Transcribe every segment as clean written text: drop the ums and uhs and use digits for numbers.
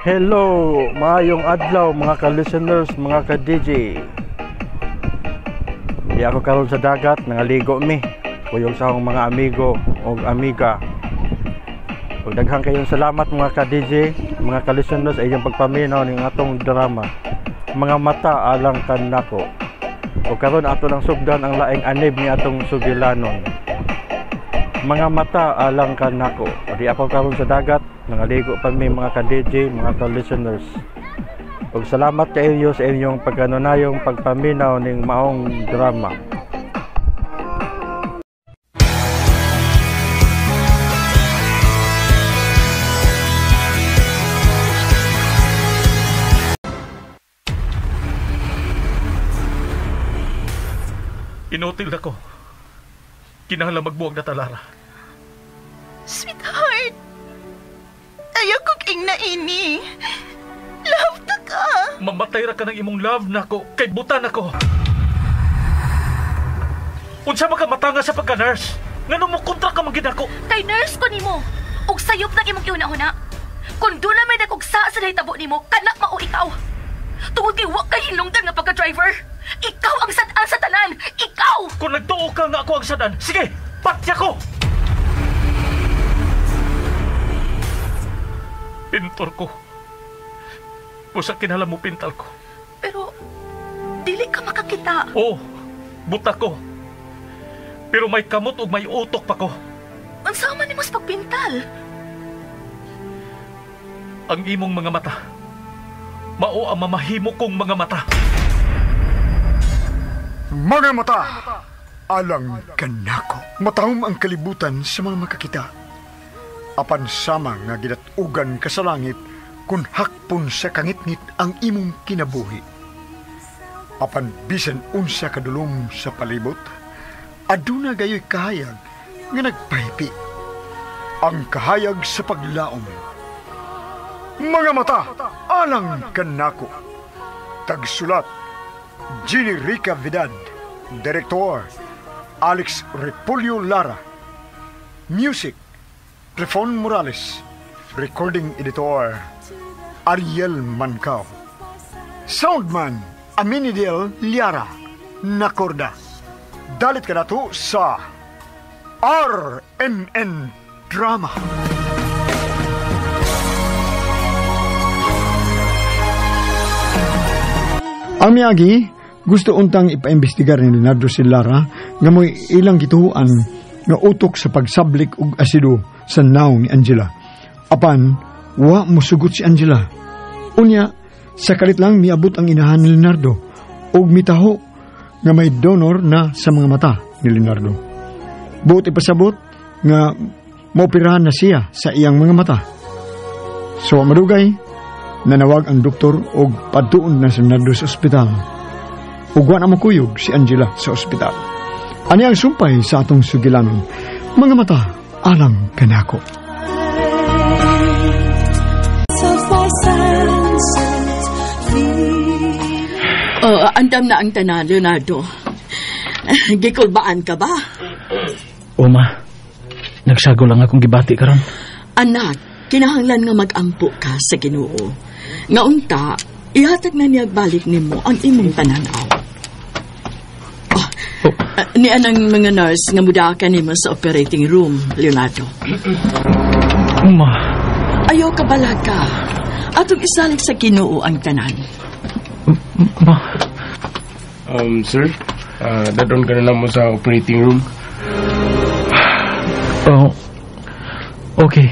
Hello, maayong adlaw mga ka-listeners, mga ka-DJ. Di ako karon sa dagat, nangaligo mi. Kuyog sa akong mga amigo o amiga. Ug daghan kayong salamat mga ka-DJ, mga ka-listeners sa inyong pagpaminaw ning atong drama. Mga mata alang kanako. Ug karon ato lang sugdan ang laing anib ni atong sugilanon. Mga mata alang kanako. Di ako karon sa dagat, nangaligo pa mi mga ka-DJ, mga ka-listeners. Ug salamat kaayo sa inyong pagkanunayong pagpaminaw ning maong drama. Inutil ako. Kinahanglan magbuwag na talara. Sweetheart, ayaw kong ingna ini. Love ta ka. Mamatay ra ka ng imong love nako kay butan ako. Unsa man ka matanga sa pagka-nurse? Ngano mo kontra ka man gid ako? Kay nurse ko nimo. Ug sayop nang imong gihuna-huna. Kun doon na may nagugsa sa nahitabo nimo, kanak mao ikaw. Tungod kay wa kay hinungdan nga pagka-driver. Ikaw ang sad-an sa tanan. Ikaw! Kung nagtuo ka nga ako ang sad-an, sige, patya ko! Pintor ko. Usa kinahanglan mo pintal ko. Pero, dili ka makakita. Oo, buta ko. Pero may kamot ug may utok pa ko. Unsa man nimo sa pagpintal? Ang imong mga mata. Mao ang mamahimo kong mga mata. Mga mata, alang kanako. Matahom ang kalibutan sa mga makakita. Apan sama nga gidatugan ka sa langit kung hakpon sa kangitngit ang imong kinabuhi. Apan bisan unsa kadulom sa palibot, aduna gayoy kahayag nga nagpahipi. Ang kahayag sa paglaom. Mga mata, alang kanako. Tagsulat, Jenny Rica Vidad. Director, Alex Repolyo Lara. Music, Trefon Morales. Recording editor, Ariel Mancao. Soundman, Aminidel Liara. Nakorda. Dalit ka na to sa RMN Drama. Ang miyagi, gusto untang ipaimbestigar ni Leonardo si Lara nga mo'y ilang gituhuan nga utok sa pagsablik og asido sa naong ni Angela. Apan, wa musugot si Angela. Unya, sa kalit lang miabot ang inahan ni Leonardo og mitaho nga may donor na sa mga mata ni Leonardo. Buot ipasabot nga maoperahan na siya sa iyang mga mata. So madugay, nanawag ang doktor og padtuon na si Leonardo sa ospital. Ug wa na makuyog si Angela sa ospital. Ani ang sumpay sa atong sugilanon. Mga mata, alang kanako. Oh, andam na ang tanan, Leonardo. Gikulbaan ka ba? Oma, nagsago lang akong gibati karon. Anak, kinahanglan nga mag-ampo ka sa Ginoo. Nga unta, ihatag na niya balik nimo ang imong pananaw. Oh, ni anang mga nurse nga mudaka nimo sa operating room, Leonardo. Uma. Ayaw ka balaga. Atong isalig sa Ginoo ang tanan. Ma. Sir, dadon ka na mo sa operating room. Oh, okay.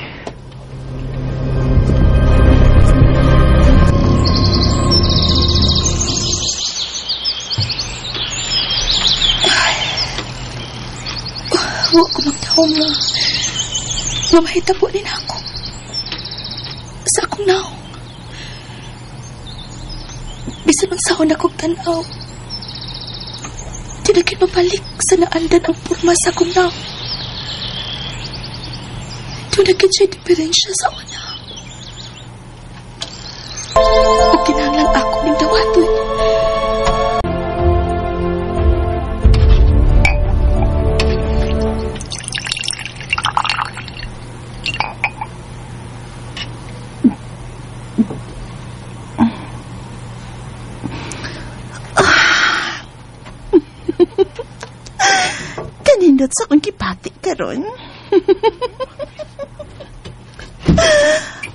Wa ko magtaom nga mamahitabo din ako sa akong naong. Bisan unsaon akong tan-aw, di na gyud mabalik sa naandan ang porma sa akong naong. Doon na gyud siya diferensya sa una. O kinahanglan ako ning dawaton. sa akong gipati karon.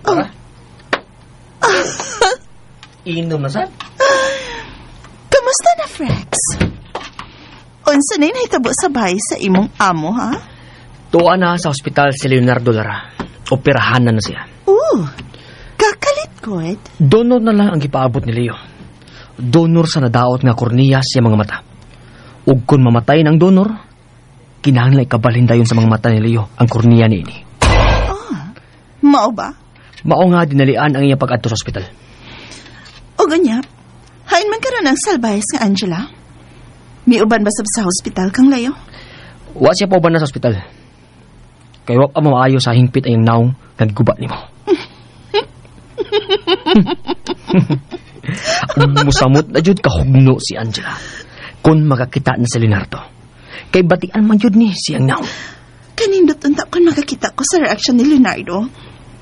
Oh. Inom na sad? Kamusta na, Frex? Unsa na nahitabo sa bahay sa imong amo, ha? Tuwa na sa ospital si Leonardo Lara. Operahan na siya. Kakalit ko, Ed. Donor na lang ang gipaabot ni Leo. Donor sa nadaot nga kornea sa mga mata. Ug kung mamatay ng donor, kinahanglan ikabalhin dayon sa mga mata ni Leo ang kornea niini. Mao ba? Mao nga dinalian ang iyang pag-adto sa ospital. O ganya, hain man karon ang salbayes nga Angela. Miuban ba sab sa hospital kang Leo? Wa siya pauban na sa ospital. Kay wa pa maayo sa hingpit ang naong nagguba nimo. Musamot na jud kahugno si Angela kung makakita na si Leonardo. Kay batian man jud ni siyang naong. Kanindot unta kung makakita ko sa reaksyon ni Leonardo.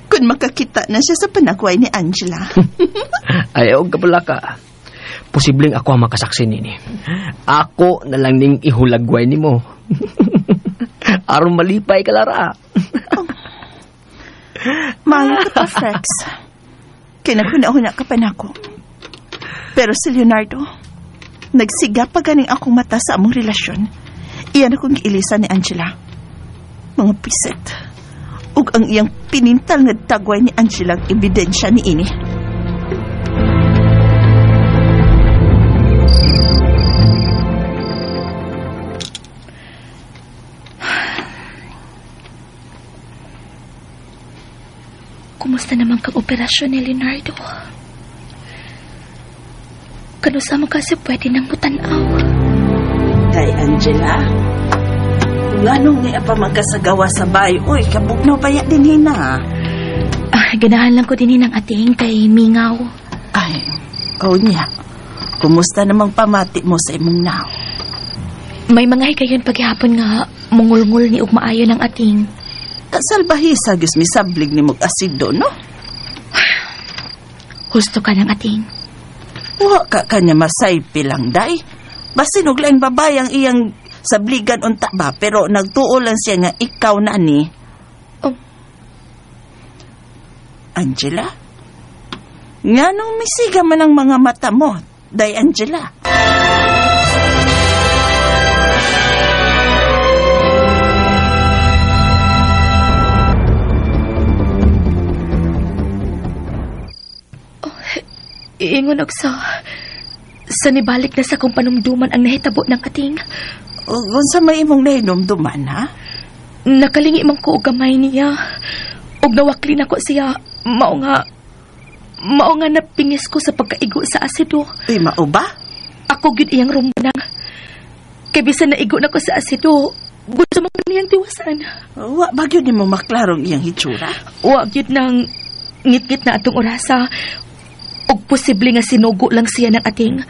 Kung makakita na siya sa panagway ni Angela. Ay, og kapala ka. Posibleng ako ang makasaksi nini. Ako na lang ning ihulagway nimo. Aron malipay ka, Lara. Oh. Maayo ka pa, Frex. Kinaghuna-huna ka pa nako. Pero si Leonardo, nagsiga pa ganing akong mata sa among relasyon. Iyan akong giilisan ni Angela. Mga pisit. Ug ang iyang pinintal nga tagway ni Angela ang ebidensya ni ini. Kumusta naman kang operasyon ni Leonardo? Kanusa mo kasi pwede nang mutanaw. Kay Angela, nganong niya pa magkasagawa sa bayo? Uy, kabugnaw pa ya din hina. Ganahan lang ko din ng ating kay Mingaw. Ay, oh niya. Kumusta namang pamati mo sa imong naw? May mga higayon paghihapon nga mungulngul ni ugmaayo ng ating. Salbahisa, gyud misablig ni mog asido, no? Husto ka ng ating. Wa ka kanya masaypi lang, day. Basin og laing babae ang iyang sabligan unta ba, pero nagtuo lang siya nga ikaw na ni. Oh. Angela? Nganong misiga man ang mga mata mo, day Angela? Iingon og sa nibalik na sa kong panumduman ang nahitabo ng ating. Unsa may imong nahinumduman, ha? Nakalingi man ko og gamay niya. Og nawakli na ko siya. Mao nga napingis ko sa pagkaigo sa asido. Uy, mao ba? Ako gyud iyang rumbanang. Kay bisan naigo na ko sa asido, gusto mo niyang tiwasan. Wa ba gyud nimo maklarong iyang hitsura? Wa gyud nang ngitngit na atong orasa. Og posible nga sinugo lang siya ng ating.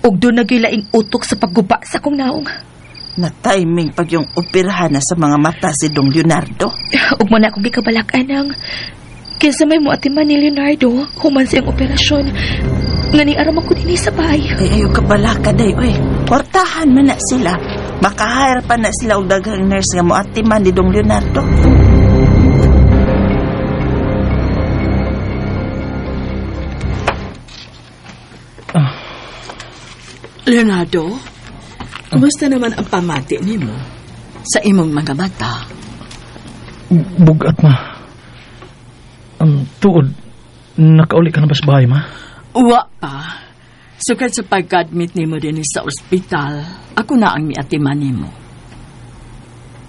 Og doon nagylaing utok sa pagguba sa kong naong. Na-timing pag yung operahan na sa mga mata si Dong Leonardo. Og mo na akong gikabalak-an ang kinsa may muatiman ni Leonardo human siyang operasyon. Nga ni aram ako din sa bahay. Ay, ayaw kabalaka day, oy. Kwartahan man na sila. Makahire pa na sila og daghang nurse nga muatiman ni Dong Leonardo. Leonardo, kumusta naman ang pamati nimo sa imong mga mata? Bugat, ma. Tuod, nakauli ka na ba sa bahay, ma? Wa pa. Sukad sa pag-admit nimo din sa ospital, ako na ang miatiman nimo.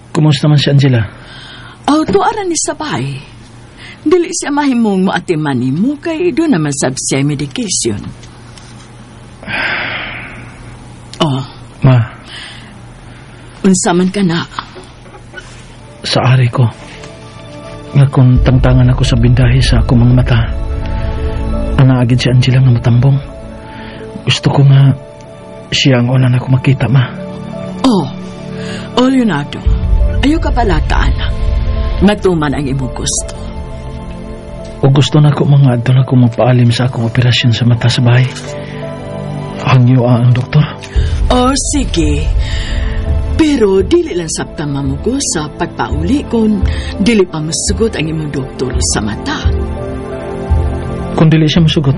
Kumusta man si Angela? Oh, tuara ni sa bahay. Dili siya mahimong moatiman nimo kay doon naman sab siya medication. Oh. Ma. Unsa man ka na? Sa ari ko. Nga kung tangtangan ako sa bindahe sa akong mga mata, anaagid si Angela nga matambong. Gusto ko nga siya ang una na ako makita, ma. Oh. Oh, Leonardo. Ayaw ka pala ka, anak. Matuman ang imong gusto. O gusto na ko mga adto na ko magpaalim sa akong operasyon sa mata sa bahay. Hangyo ang doktor. Oh, sige. Pero dili lang sabta mamugo sa pagpauli kung dili pa masugot ang imong doktor sa mata. Kung dili siya masugot,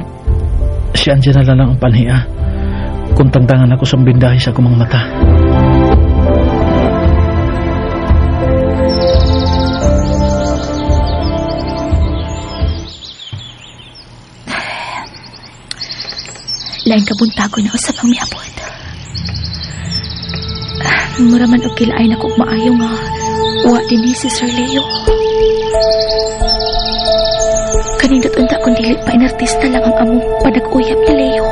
si Angela na lang ang panhiya. Kung tangtangan ako sa bindahe sa akong mga mata. Lain ka buntago na usap ang miabot. Mura man og kilaay na kog maayo nga wa dinhi si Sir Leo. Kanindot unta kung dili pa inartista lang ang among panag-uyab ni Leo.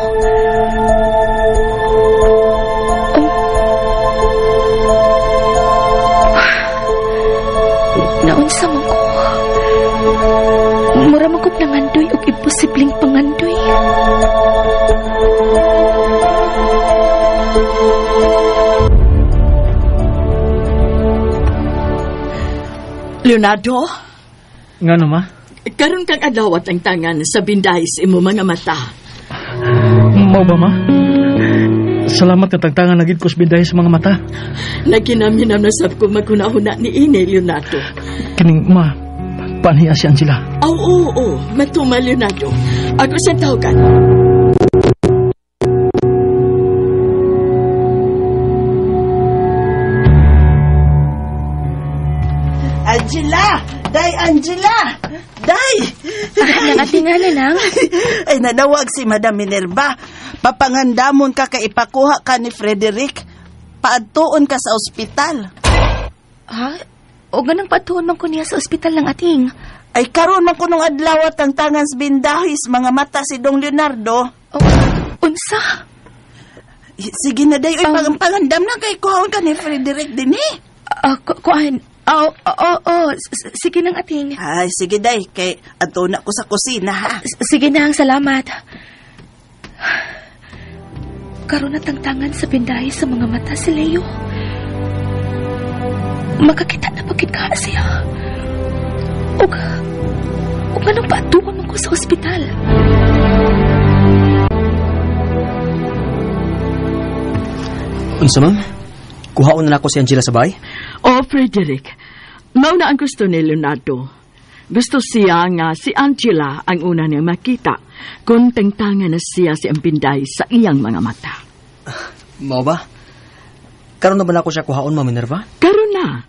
Naunsa man ko. Mura man kog nangandoy og imposibleng pangandoy. Leonardo? Ngano, ma? Karon kang adlaw at ang tangan sa bindahi sa imo mga mata. Mao ba, ma? Salamat nga tagtangan na gid ko sa bindahi sa mga mata. Nagkinam-hinam na sab ko maghuna-huna ni ini, Leonardo. Kining, ma, panhiya si Angela. Oo, oo, matuma, Leonardo. Ako sa tawagan. Angela! Day, Angela! Day! Nangatingala lang. Ay, nanawag si Madam Minerva. Papangandamon ka kay ipakuha ka ni Frederick. Paadtuon ka sa ospital. Ha? O ganang paadtuon man ko niya sa ospital lang ating. Ay, karon man ko nung adlaw at ang tangan sa bindahis, mga mata si Dong Leonardo. Oh, unsa? Sige na, Day. Uy, pangandam na kay kuhaon ka ni Frederick din eh. Kuan. Oo, oo, sige nang ating. Ay, sige, Day. Kay adto na ko sa kusina, ha? Sige nang, salamat. Karon na tangtangan sa bindahi sa mga mata si Leo. Makakita na pagkit ka siya. Ug anong paatuan man ko sa ospital? Unsa, ma'am? Kuhaon na nako si Angela sa bahay? Oh, Frederick, mauna ang gusto ni Leonardo. Gusto siya nga si Angela ang una niyang makita kung tangtangan na siya si Ambinday sa iyang mga mata. Mao ba? Karon na ba nako siya kuhaon, Ma'am Minerva? Karon na.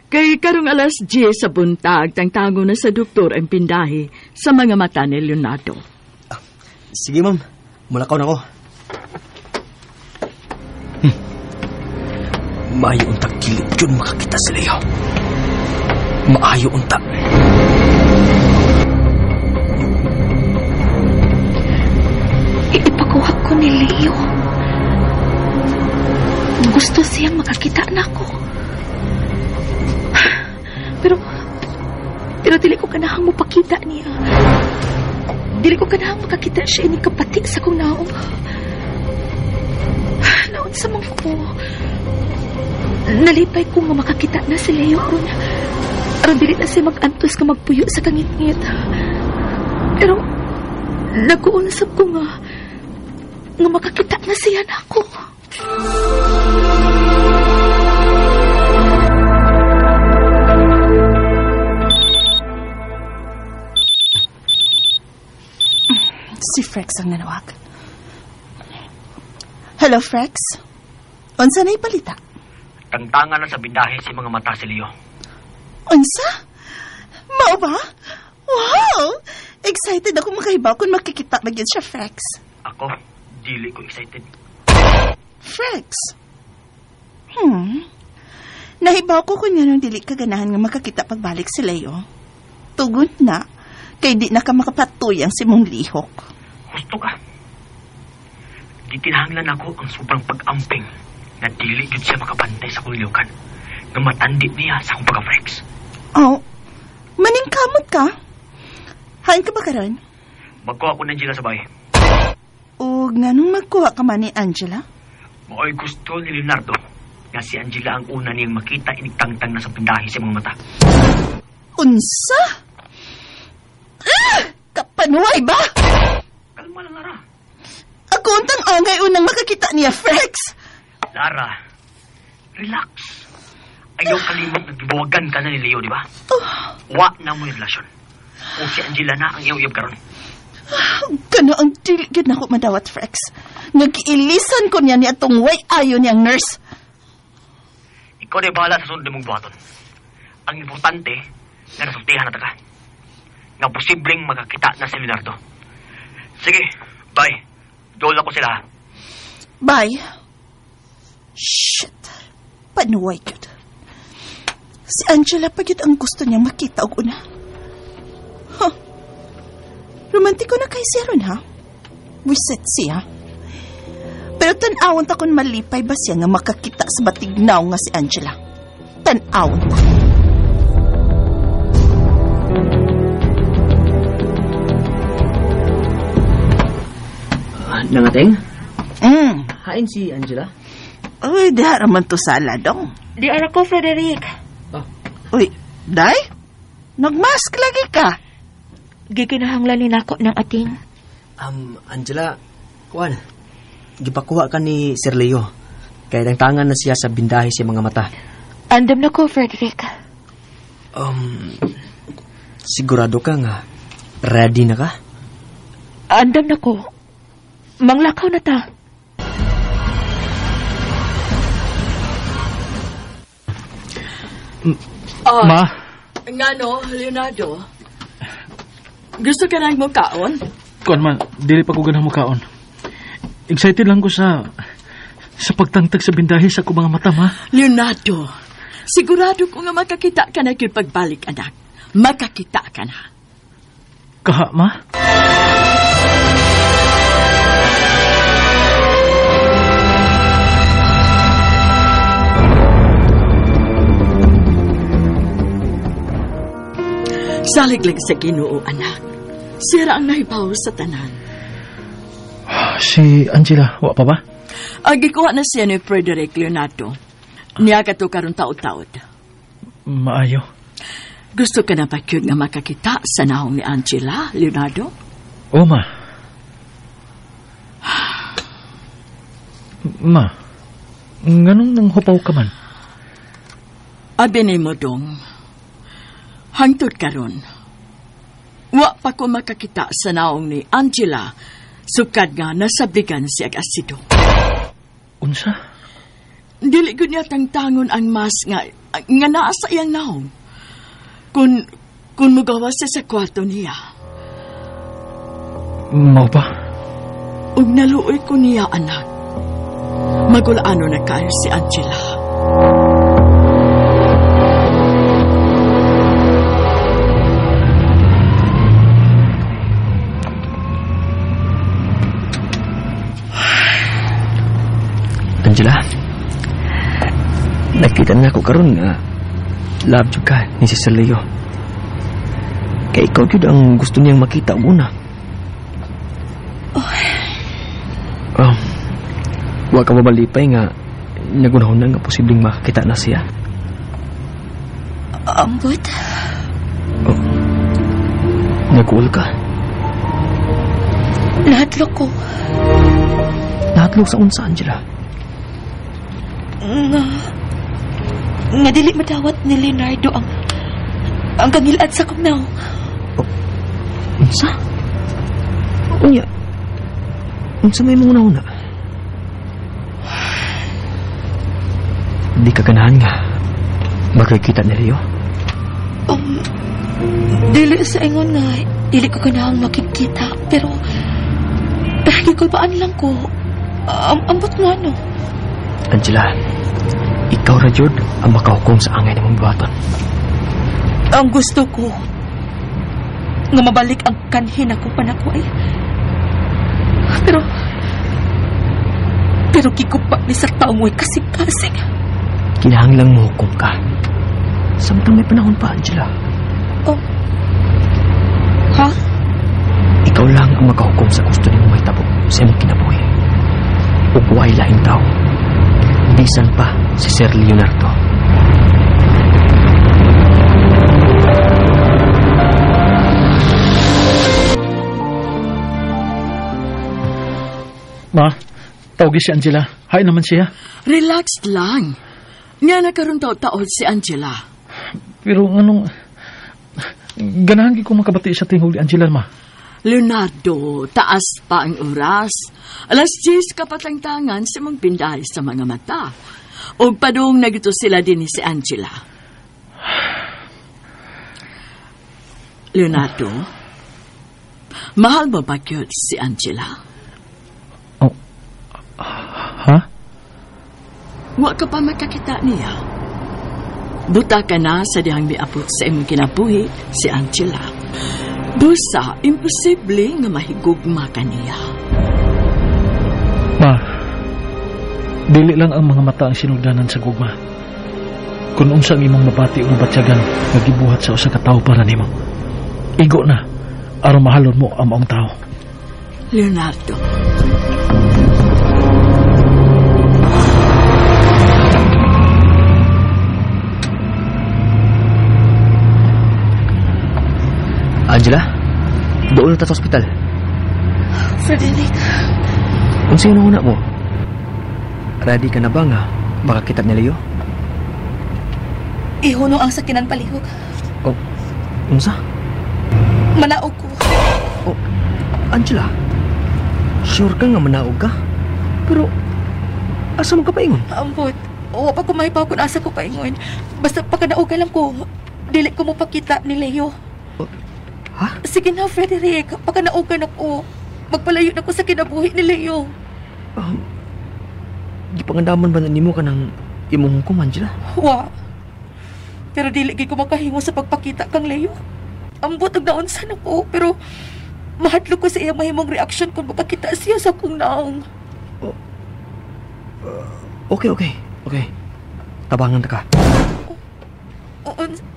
Kay karong 10:00 sa buntag, tangtango na sa doktor ang pindahi sa mga mata ni Leonardo. Sige, ma'am. Mulakaw na ko. Maayo unta dili yun makakita si Leo. Maayo unta. Ipakuha ko ni Leo. Gusto siyang makakita na ako. Pero dili ko kanahang mupakita niya. Dili ko kanahang makakita siya ini kapati sa kong naong. Naon sa man ko. Nalipay ko nga makakita na si Leo aron. Aron dili na siya mag-antos ka magpuyo sa kangitngit. Pero nag-uusap ko nga makakita na siya na ako. Si Frex ang nanawag. Hello, Frex. Unsa na ipalita? Tangtangan na sa bindahe si mga mata si Leo. Unsa? Mao ba? Wow! Excited ako makahibaw kung makikita na gyud siya, Frex. Ako, dili ko excited. Frex? Nahibaw ko kung nganong dili ka ganahan nga makakita pagbalik si Leo. Tugon na, kay di na ka makapatuyang si mong lihok. Gusto ka. Gikinahanglan ako ang sobrang pag-amping na dili gyud siya makabantay sa akong lihukan nga matandi niya sa akong pagka-Frex. Oh, maningkamot ka. Hain ka ba karon? Magkuha ko ng Angela sa bahay. Og nganong magkuha ka man ni Angela? Mao'y gusto ni Leonardo nga si Angela ang una niyang makita inigtangtang na sa pindahi sa mga mata. Unsa? Ah! Kapanuay ba? Kalma lang, Lara. Ako untang angay unang makakita niya, Frex. Lara, Relax. Ayaw kalimot nagbibuwagan ka na ni Leo, di ba? Wa na mo yung relasyon. O si Angela na ang iyong karon. Kano ang dili gyud nako madawat, Frex. Nag-ilisan ko niya ni atong way ayo niyang nurse. Ikaw na bahala sa sunod mong buhaton. Ang importante, nga nasultihan na ta ka. Nga posibleng makakita na si Leonardo. Sige, bye. Dool ako sila. Bye. Shit. Panuway gyud. Si Angela pa gyud ang gusto niyang makita og una. Huh. Romantiko na kay siya ron, ha? Wisit siya. Pero tan-awon ta kung malipay ba siya nga makakita sa batignaw nga si Angela. Tan-awon ta. Nangateng? Hain si Angela? Uy, di haraman to sala dong. Di ara ko, Frederick. Oh. Uy, day? Nagmask lagi ka? Gikinahanglan ni nako ng ating. Angela, kuan, gipakuha ka ni Sir Leo. Kaya tangtangan na siya sa bindahe sa mga mata. Andam na ko, Frederick. Sigurado ka nga, ready na ka? Andam na ko. Manglakaw na ta. Ma? Ngano, Leonardo? Gusto ka nang mukaon? Kuan man, dili pa ko ganang mukaon. Excited lang ko sa pagtangtag sa bindahe sa akong mga mata, ma. Leonardo, sigurado ko nga makakita ka na gyud pagbalik, anak. Makakita ka na. Kaha, ma? Salig lang sa Ginoo, anak. Sira ang nahibaw sa tanan. Si Angela, wa pa ba? Ang gikuha na siya ni Frederick Leonardo. Niya ka to karon taod-taod. Maayo. Gusto ka na ba gyud nga makakita sa nahong ni Angela, Leonardo? Oo, ma. Ma, nganong nang hupaw ka man? Abi nimo dong. Hangtod karon. Wa pa ko makakita sa naong ni Angela sukad nga nasabligan siya ag asido. Unsa? Dili gud niya tangtangon ang mas nga naa sa iyang naong. Kung mugawas siya sa kwarto niya. Mao ba? Ug naluoy ko niya, anak. Magulano na kayo si Angela. Angela, nakita na ako karon nga love jud ka ni si Sir Leo. Kay ikaw jud ang gusto niyang makita og una. Oh. Wa ka mabalipay nga nagunahon na nga posibleng makakita na siya. Ambot? Oh. Nag-uol ka? Nahadlok ko. Nahadlok sa unsa, Angela? Nga dili madawat ni Leonardo ang kangilad sa kong naong. Oh, unsa? Unya, unsa may mong una-una? Di ka ganahan nga magkikita ni Leo? Dili sa ingon nga dili ko ganahang makikita, pero gikulbaan lang ko. Ambot nga no. Angela, ikaw ra jud ang makahukom sa angay nimong buhaton. Ang gusto ko nga mabalik ang kanhin akong panakway. Pero gigupa ni sa taong mo'y kasing-kasing. Kinahanglang mohukom ka. Samtang may panahon pa, Angela. Oh. Ha? Ikaw lang ang makahukom sa gusto nimong mahitabo sa imong kinabuhi. Ug way laing tao. Bisan pa si Sir Leonardo. Ma, tawagi si Angela. Hay naman siya. Relax lang. Nga nakaroon taod-taod si Angela. Pero anong... Ganahan ko makabati sa tingog ni Angela, ma. Leonardo, taas pa ang oras. 10:00 kapatangtangan sa mong pindahay sa mga mata. Og padung nagito sila din si Angela. Leonardo, mahal mo ba yun si Angela? Oh, ha? Wa ka pa makakita niya. Buta ka na sa dihang miabot sa imong kinabuhi si Angela. Busa, imposible nga mahigugma ka niya. Ma, dili lang ang mga mata ang sinugdanan sa gugma. Kung unsa ang imong mabati o mabatyagan nga gibuhat sa usa ka tawo para nimo. Igo na, aron mahalon mo ang maong tao. Leonardo. Angela, doon na ta sa ospital. Frederick. Unsa yung una mo? Ready ka na ba nga makakita ni Leo? Ihuno ang sakinan palihog. Oh, unsa? Manaog ko. Oh, Angela, sure ka nga manaog ka? Pero, asa mo ka paingon? Ambot, wa pa ko mahibaw kung asa ko paingon. Basta pagkanaogan lang ko, dili ko mo pakita ni Leo. Oh, ha? Sige na, Frederick. Pagkanaogan ako, magpalayo na ko sa kinabuhi ni Leo. Gipangandaman ba na nimo ka ng imong hukom, Angela? Wa. Pero dili gid ko makahimo sa pagpakita kang Leo. Ambot og naunsa na ko, pero mahadlok ko sa iyang mahimong reaksyon kung makakita siya sa akong naong. Oh. Okay. Tabangan ta ka.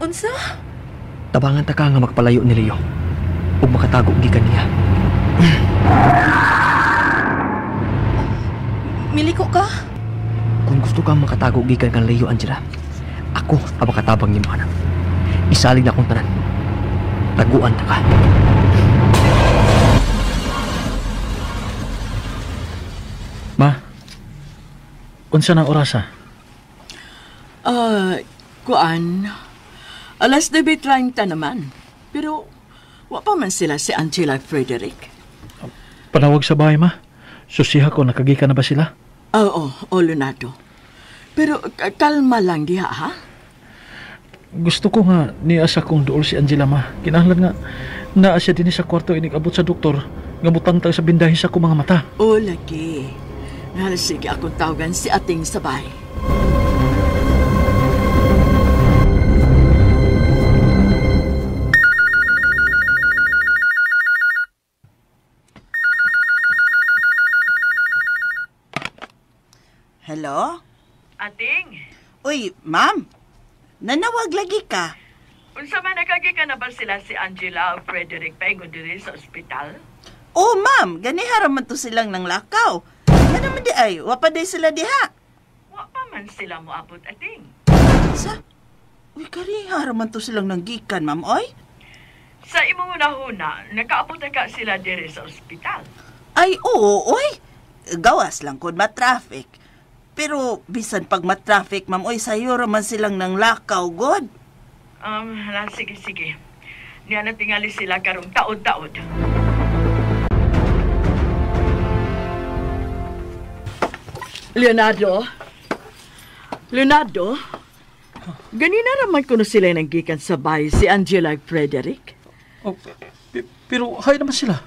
Unsa? Tabangan ta ka nga makapalayo ni Leo ug makatago gikan niya. Miliko ka? Kung gusto kang makatago gikan kang Leo, Angela, ako ang makatabang nimo anak. Isalig na akong tanan. Taguan ta ka. Ma, unsa nang orasa? Kuan, 9:30 naman. Pero, wa pa man sila si Angela at Frederick. Panawag sa bahay, ma. Susiha ko, nakagika na ba sila? Oo, Leonardo. Pero, kalma lang diha, ha? Gusto ko nga niya sa kong duol si Angela, ma. Kinahanglan nga naa siya din sa kwarto inikabot sa doktor nga mutangtang sa bindahin sa akong mga mata. O, lagi. Sige, akong tawagan si ating sabay. Hello? Ating? Uy, ma'am. Nanawag lagi ka. Unsa man nakagi ka na ba sila si Angela o Frederick paingon diri sa ospital? Oh, ma'am. Ganiha raman to silang nang lakaw. Nga naman di ay, wapa day sila diha. Wa pa man sila moabot, ating. Sa? Uy, kariha raman to silang nanggikan, ma'am, oy. Sa imong una-huna, nakaabot na ka sila diri sa ospital. Ay, oo, oy. Gawas lang kung ma-traffic. Pero bisan pag ma-traffic, ma'am, oy, sayo raman silang nang lakaw, god. Sige. Niya na tingali sila karong taod-taod. Leonardo? Leonardo? Ganina raman kuno sila nanggikan sa bahay si Angela at Frederick. Oh, pero hay naman sila.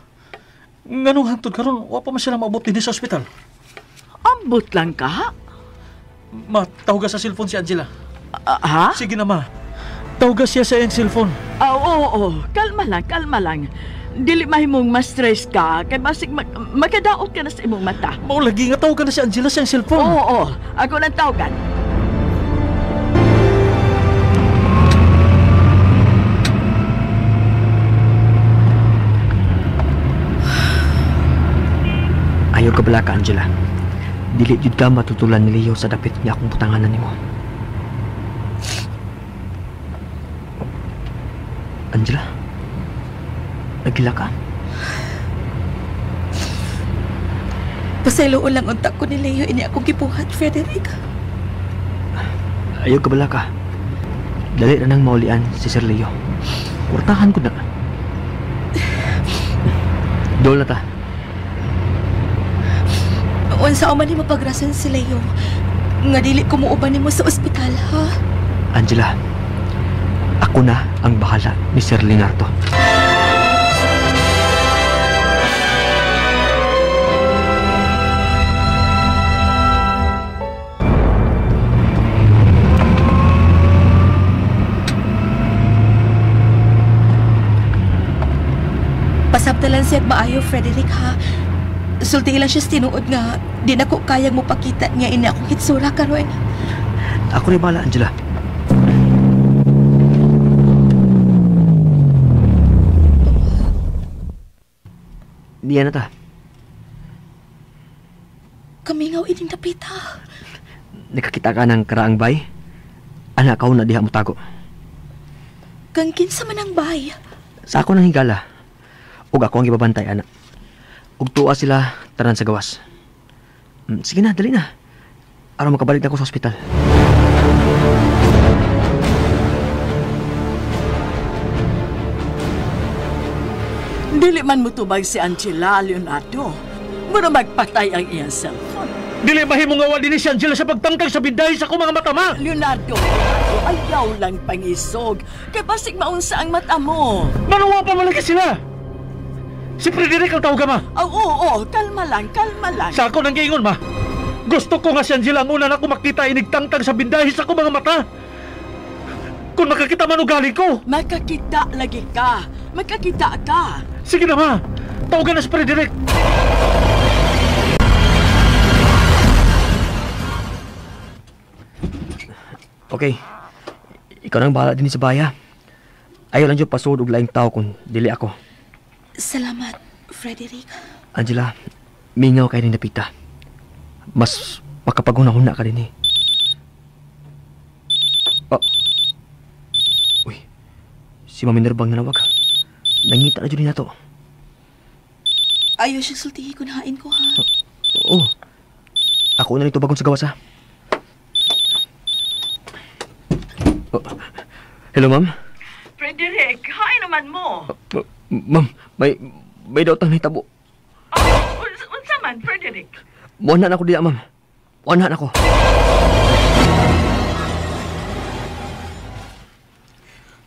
Nganong hangtod karon, wa pa man sila maabot dinhi sa ospital. Ambot lang ka, ha? Ma, tawaga sa cellphone si Angela. Ha? Sige na, ma. Tawaga siya sa iyang cellphone. Oo. Kalma lang. Dili mahimong ma-stress ka kay basig makadaot ka na sa imong mata. Mao lagi nga tawagan na si Angela sa iyang cellphone. Oo. Ako nang tawagan. Ayaw ka bala ka, Angela. Dili jud ka matutulan ni Leo sa dapit niya akong butanganan nimo. Angela, nagila ka? Pasayloon lang unta ko ni Leo ini akong gibuhat, Frederick. Ayaw ka bala ka. Dali na nang maulian si Sir Leo. Kurtahan ko na. Dol na ta. Unsa man nimo pagrason si Leo nga dili ko muuban nimo sa ospital, ha? Angela, ako na ang bahala ni Sir Leonardo. Pasabtalan siya at maayo, Frederick, ha? Sulti lang siya sa tinuod nga di na ko kayang mupakita niya ini akong hitsura karon. Ako rin bahala, Angela. Niya na ta. Kamingaw ining dapita. Nakakita ka ng karaang bay? Anak, ako na diha mo tago. Kang kinsa man ang bay? Sa ako nang higala. Ug ako ang gibabantay, anak. Ug tuwa sila tanan sa gawas. Sige na, dali na. Aron makabalik na ako sa ospital. Dili man mo tubag si Angela, Leonardo. Mura magpatay ang iyang cellphone. Dili mahimong awa din si Angela sa pagtangtang sa bindahi sa akong mga mata, ma! Leonardo, ayaw lang pangisog. Kay basig maunsa ang mata mo. Manuwa pa malaki sila! Si Frederick ang tawag, ma! Oo, oo, kalma lang, kalma lang. Sa ako nang giingon, ma. Gusto ko nga si Angela ang una na ako makita inigtangtang sa bindahi sa akong mga mata. Kung makakita man ugali ko. Makakita lagi ka. Makakita ka. Sige na, ma. Tawagan na si Frederick. Okay. Ikaw nang bahala din sa baya. Ayaw lang dyan pasod og laing tao kung dili ako. Salamat, Frederick. Angela, mingaw kayo ni Napita. Mas makapaghuna-huna ka din eh. Oh. Uy, si Mami Nerbang nanawag. Nangita na dyan ni nato. Ayaw siyang sultihi kung hain ko, ha? Oo. Ako na nito bagong sa gawas, ha? Oh. Hello, ma'am? Frederick, hain naman mo. Ma'am, may daw tang nahitabo. Oh, unsa man, Frederick? Muana na ako diya, ma'am. Muana na ako.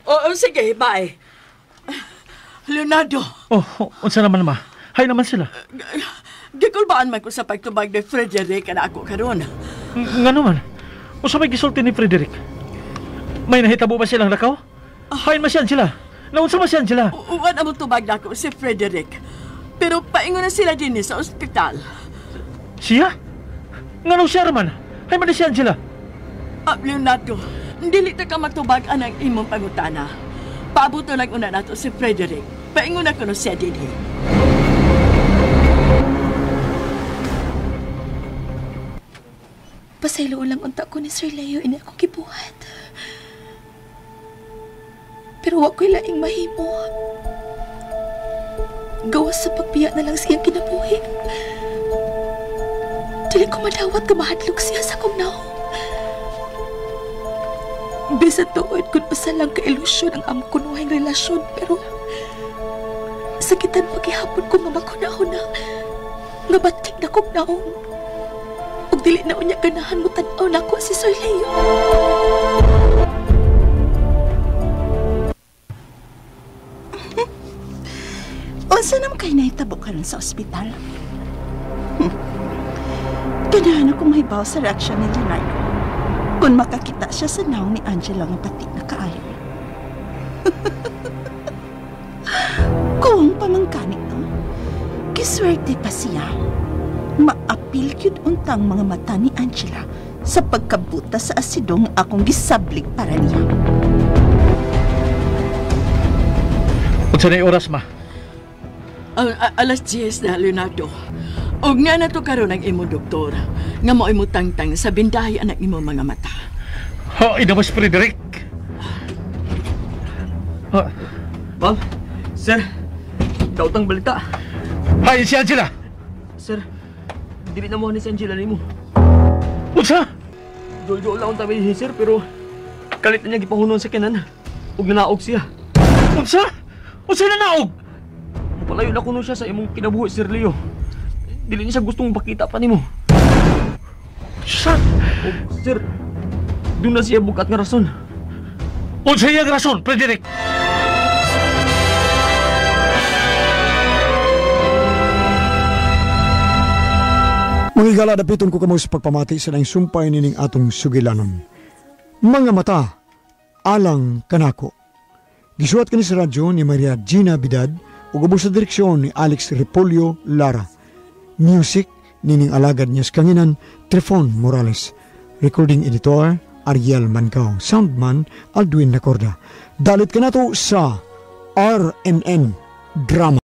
Oo, sige, bye. Leonardo. Oh, unsa naman, ma? Hay naman sila. Gikulbaan man ko sa pagtubag ni Frederick na ako karon. Nga naman? Unsa may gisulti ni Frederick? May nahitabo ba silang lakaw? Hay man siya sila. Naunsa man siya sila? Uwan ang tubag na ako si Frederick. Pero paingon na sila din sa ospital. Siya? Ngano siya raman? Hay man siya sila. Leonardo, dili ta ka matubag anang imong pangutana. Paabuto lang una nato si Frederick. Paingon na kuno siya dinhi. Pasayloon lang unta ko ni Sir Leo ini akong gibuhat. Pero wa ko'y laing mahimo. Gawas sa pagbiya na lang siyang kinabuhi. Dili ko madawat ka mahadlok siya sa akong naong. Bisan tuod kung usa lang ka ilusyon ang among kunuhing relasyon, pero sakitan paghihapon ko nga maghuna-huna nga batik na kong naong. Ug dili na unya ganahan mo tan-aw nako si Sir Leo. Unsa naman kayo nahitabo karon sa ospital? Ganahan ako mahibaw sa reaksyon ni Leonardo kung makakita siya sa naong ni Angela nga pati na kaayo. Kung pamangkanik, no? Kiswerte pa siya. Maapil yun untang mga mata ni Angela sa pagkabuta sa asidong akong gisablig para niya. Unsa na oras, ma? Alas 10 na, Leonardo. Og nga na to karon ang imong doktor nga mao imo tangtang sa bindahi anak imong mga mata. Ha, ina mas Frederick. Ha. Ma'am, sir, dautang balita. Hay, si Angela. Sir, dili na mo ni si Angela nimo. Unsa? Nagduol-duol lang tabi ni sir, pero kalit na niya gipahunon sa kinan. Ug nanaog siya. Unsa? Unsa nanaog? Palayo na kuno siya sa imong kinabuhi, Sir Leo. Dili niya siya gustong pakita pa nimo. Sa? Ug, sir, doon na siya bukat nga rason. Unsa iyang rason, Frederick? Mga higala, dapiton ko kamo sa pagpamati sa laing sumpay nining atong sugilanon. Mga mata, alang kanako. Gisuwat kini sa radyo ni Maria Gina Bidad ug ubos sa direksyon ni Alex Repolyo Lara. Music nining alagad niya sa kanginan Trifon Morales. Recording editor Ariel Mancao. Soundman Aldwin Nacorda. Dalit kanato sa RNN Drama.